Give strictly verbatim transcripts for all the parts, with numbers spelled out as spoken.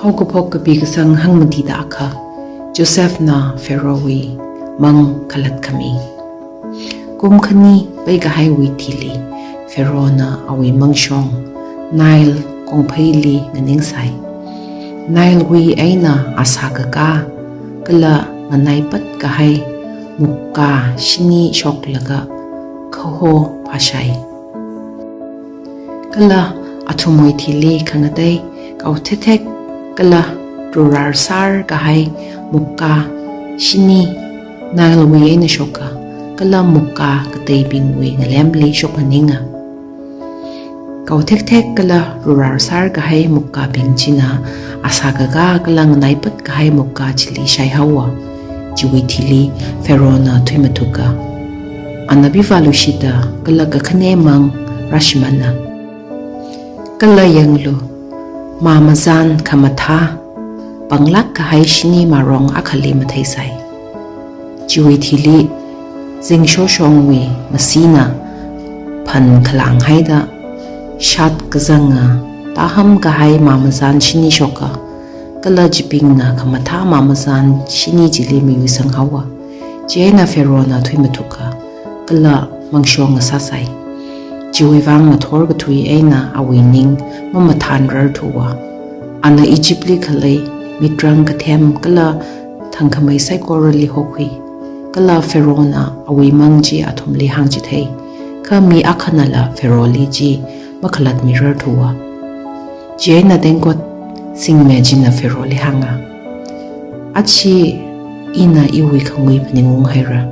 Haokaphok kapi kasang hangmatida akha, Josephna Pharaohwui mang khalatkhami. Kum khani peikahaiwui thili, Pharaohna awui mangshong Nile kongpheili nganingsai. Nilewui eina asā kakā kala nganaipat kahai mukkā shini shoklaga kaho phāshai. Kala athumwui thili khangatei kaothekthek kala rurarsar kahai mukkā shini Nilewui eina shoka, kala mukkā kateibingwui ngalemli shokmaninga. Kaothekthek kala rurarsar kahai mukkābing china asā kakā kala nganaipat kahai mukkā chili shaihaowa. Chiwui thili Pharaohna thuimathuka. Ana pivāluishita kala kakhane mang rāshimana. Kala yanglu, mā mazan khamathā panglāk kahai shini mārong akhali matheisai. Chiwui thili zingshoshongwui masina phankhalanghaida shat kazanga tāham kahai mā mazan shini shoka, kala chibingna khamathā mā mazan shini chili mayuisanghaowa. Chieina Pharaohna thuimathuka, kala mangshong ngasāsai. Chiwui vang ngathor kathui eina awui ning mamathānrarthuwa. Ana Egyptli khalei mitrang kathem kala thangkhamei saikorali hokhui. Kala Pharaohna awui mang chi athumli hāngchithei. Kha mi akhanala Pharaohli chi makhalatmirarthuwa. Chieina tengkot singme china Pharaohli hānga, achi ina iwui khangui phaningunghaira.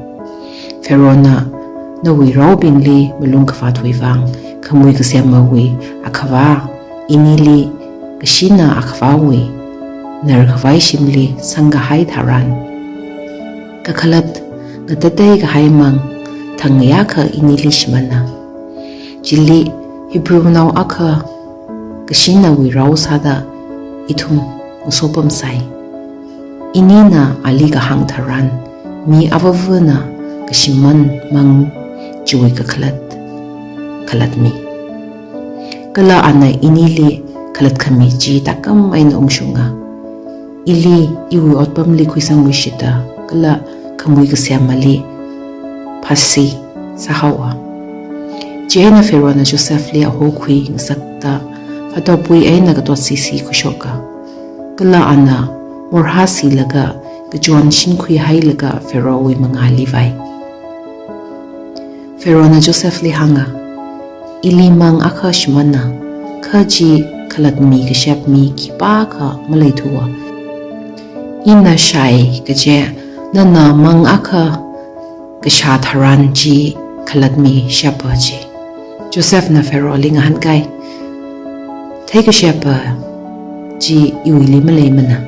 Pharaohna nawui raobingli malung khavātwui vang khamui kasemawui akhavā inili kashina akhavāwui narkhavai shimli sangkahai tharan, kakhalat ngatatei kahai mang thangayākha inili shimana. Chili Hebrewnao akha kashinawui rao sāda ithum ngasopamsai. Inina ali kahāng tharan, mi avavana kashiman mang chiwui kakhalat khalatmi. Kala ana inili khalatkhami chi tākam eina ungshunga. Ili iwui otpamli khuisangluishita, kala khamui kasemali phasi sāhaowa. Chieina Pharaohna Josephli ahokhui ngasakta, phatopwui eina katotsisi khuishoka. Kala ana morhāsilaga kachon shinkhuihailaga Pharaohwui mangāli vai. Pharaohna Josephli hānga, ili mang akha shimana, kha chi khalatmi kashap mi khipākha maleithuwa. Ina shai kaje nana mang akha kashā tharan chi khalatmi shapa chi. Josephna Pharaohli ngahānkai, theikashapa chi iwuili maleimana.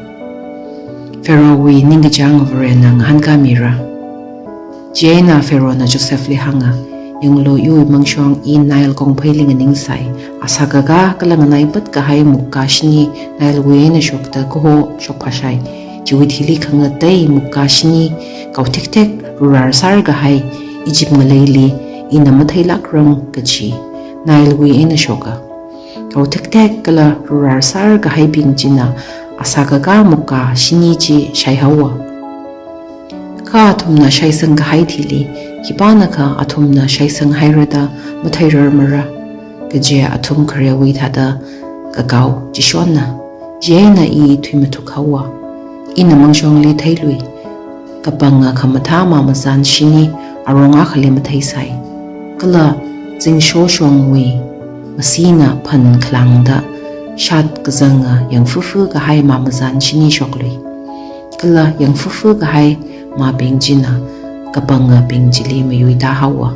Pharaohwui ningkachāng Varena ngahānkāmira. Chieina Pharaohna Josephli hānga, yanglu, iwui mangshong i Nile kongpheili nganingsai. Asā kakā kala nganaipat kahai mukkā shini Nilewui eina shokta kaho shokphāshai. Chiwui thili khangatei mukkā shini kaothekthek rurarsar kahai Egypt ngaleili ina matheilākrang kachi Nilewui eina shoka. Kaothekthek kala rurarsar kahaibing china asā kakā mukkā shini chi shaihaowa. Kha athumna shaisang kahai thili khipānakha athumna shaisanghairada matheirarmara, kaje athum kharewui thāda kakao chishonna. Chieina i thuimathukhaowa. Ina mangshongli theilui, kapanga khamathā mamazan shini arong akhali matheisai. Kala zingshoshongwui masina phankhalangda shat kazanga yangfufu kahai mamazan shini shoklui. Kala yangfufu kahai mabing china kapangabing chili mayuitāhaowa.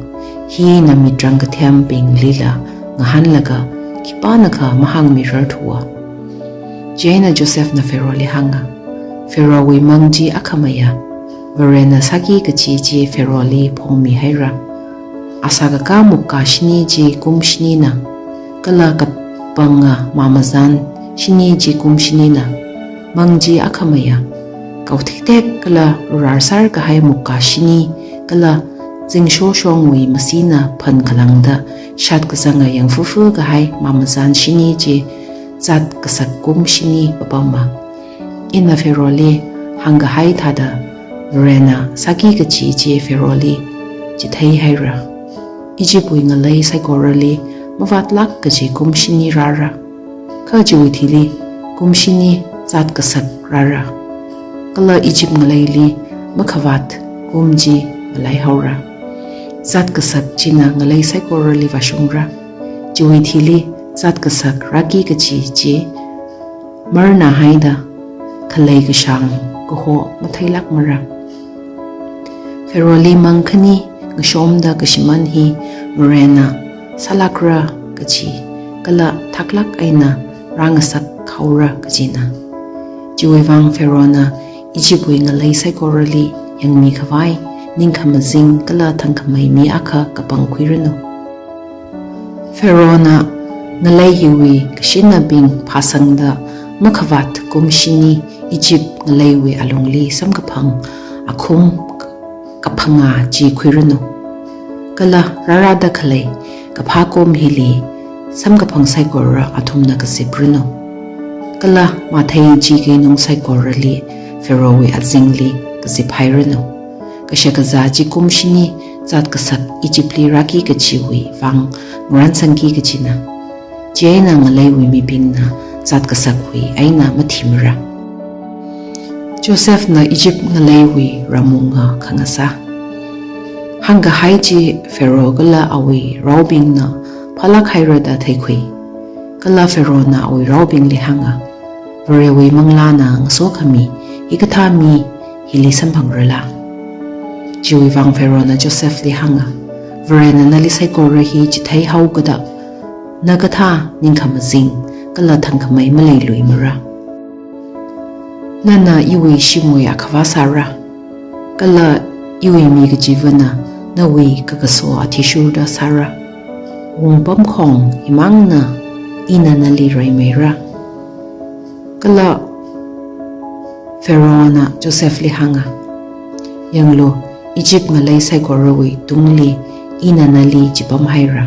Hina mitrang kathembinglila ngahānlaga khipānakha mahāngmirarthuwa. Chieina Josephna Pharaohli hānga, Pharaohwui mang chi akhamaya. Varena sāki kachi chi Pharaohli phongmihaira. Asā kakā mukkā shini chi kum shinina, kala kapanga mamazan shini chi kum shinina. Mang chi akhamaya. Kaothekthek kala rurarsar kahai mukkā shini kala zingshoshongwui masina phankhalangda shat kazanga yangfufu kahai mamazan shini chi zat kasak kum shini papama. Ina Pharaohli hāngkahai thāda Varena sāki kachi chi Pharaohli chitheihaira. Egyptwui ngalei saikorali mavātlāk kachi kum shini rāra. Kha chiwui thili kum shini zat kasak rāra. Kala Egypt ngaleili makhavāt kum chi malaihaora. Zat kasak china ngalei saikorali vāshungra. Chiwui thili zat kasak rāki kachi chi marna haida khalei kashāng kaho matheilākmara. Pharaohli mang khani ngashomda kashiman hi Varena sālākra kachi, kala thaklāk eina rāngasak haora kachina. Chiwui vang Pharaohna Egyptwui ngalei saikorali yangmi khavai ningkhamazing kala thangkhamei mi akha kapangkhuiranu. Pharaohna ngalei hiwui kashinabing phāsangda makhavāt kum shini Egypt ngaleiwui alungli samkaphang akhum kaphangā chi khuiranu. Kala rārada khalei kaphā kum hili samkaphang saikora athumna kazipranu. Kala mathei chi keinung saikorali Pharaohwui azingli kaziphairanu. Kashakazā chi kum shini zat kasak Egyptli rāki kachiwui vang ngarānsangki kachina. Chieina ngaleiwui mibingna zat kasakwui eina mathimara. Josephna Egypt ngaleiwui ramwunga khangasā. Hāngkahai chi Pharaoh kala awui raobingna phālāk haira da theikhui. Kala Pharaohna awui raobingli hānga, Varewui manglāna ngasokhami hikathā mi hili samphangrala? Chiwui vang Pharaohna Josephli hānga, Varena nali saikora hi chitheihaokada na kathā ningkhamazing kala thangkhamei maleiluimara. Nana iwui shimwui akhavā sāra, kala iwui mi kachivana nawui kakaso athishurda sāra. Wungpamkhong himangna ina nali reimeira. Kala Pharaohna Josephli hānga, yanglu, Egypt ngalei saikorawui tungli ina nali chipamhaira.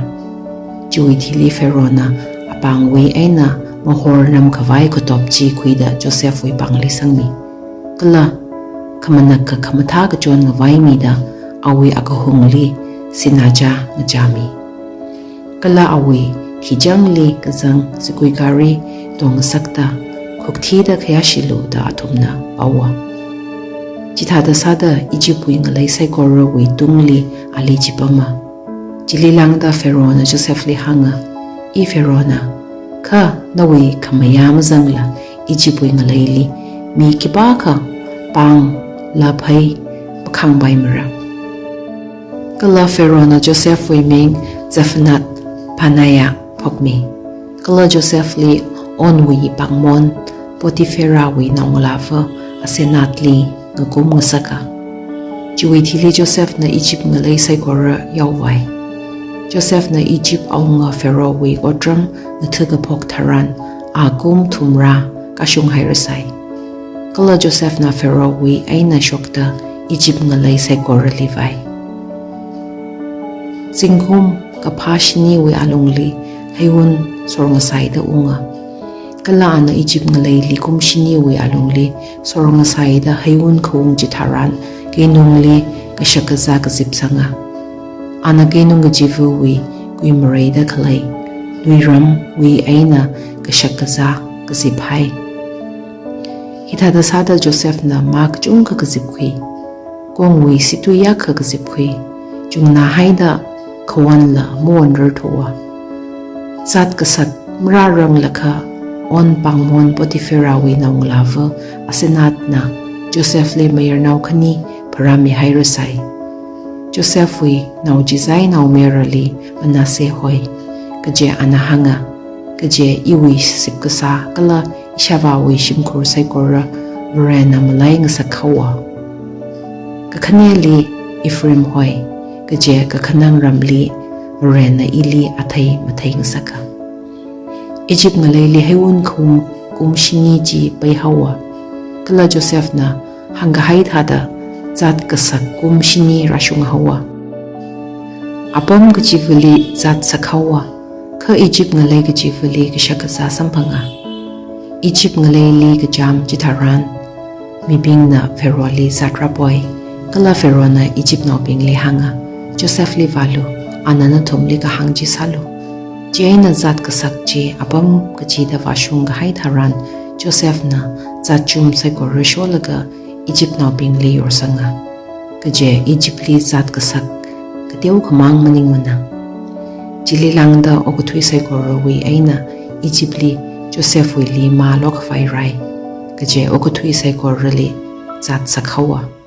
Chiwui thili Pharaohna apāngwui eina mahor namkhavai khuitop chi khuida Josephwui pāngli sangmi. Kala khamanakka khamathā kachon ngavaimida awui akahungli sinachā ngachāmi. Kala awui thichangli kazang siguigari tongngasakta khukthida khayāshilu da athumna paowa. Chithāda sāda Egyptwui ngalei saikorawui tungli ali chipama. Chili lāngda Pharaohna Josephli hānga, I Pharaohna, kha nawui khamayā mazangla Egyptwui ngaleili mi khipākha pāng laphei makhāngpaimara. Kala Pharaohna Josephwui ming Zaphenath Paneah phokmi. Kala Josephli Onwui pāngmon Potipherawui naongalāva Asenathli ngakum ngasaka. Chiwui thili Josephna Egypt ngalei saikora yaovai. Josephna Egypt awunga Pharaohwui otram ngathā kaphok tharan a kum thumrā kashung hairasai. Kala Josephna Pharaohwui eina shokta Egypt ngalei saikorali vai. Zingkum kaphā shiniwui alungli heiwun sorngasaida unga. Kala ana Egypt ngaleili kum shiniwui alungli sorngasaida heiwun khaung chitharan keinungli kashakazā kazipsanga. Ana keinung kachivawui kuimareida khalei luiramwui eina kashakazā kaziphai. Hithāda sāda Josephna mā kachungkha kazipkhui. Kongwui situi yākha kazipkhui. Chungna haida khawanla mawanrar thowa. Zat kasak marāranglakha On pāngmon Potipherawui naongalāva Asenathna Josephli mayarnao khani pharāmi hairasai. Josephwui nao chizai naomayarali Manasseh hoi. Kaje ana hānga, kaje iwui sipkasā kala ishāvāwui shimkhur saikora Varena malai ngasak haowa. Kakhaneli Ephraim hoi, kaje kakhanang ramli Varena ili athei mathei ngasaka. Egypt ngaleili heiwun khaung kum shini chi peihaowa. Kala Josephna hāngkahai thāda zat kasak kum shini rāshung haowa. Apam kachivali zat sak haowa, kha Egypt ngalei kachivali kashakazā samphanga. Egypt ngaleili kachām chitharan, mibingna Pharaohli zatrapoi, kala Pharaohna Egyptnaobingli hānga, Josephli vālu, ana nathumli kahāng chi sālu. Chieina zat kasak chi apam kachida vāshung kahai tharan, Josephna zatchum saikora sholaga Egyptnaobingli yorsanga. Kaje Egyptli zat kasak kateokhamang maningmana. Chili lāngda okathui saikorawui eina Egyptli Josephwuili mā lokhavai rai. Kaje okathui saikorali zat sakhaowa.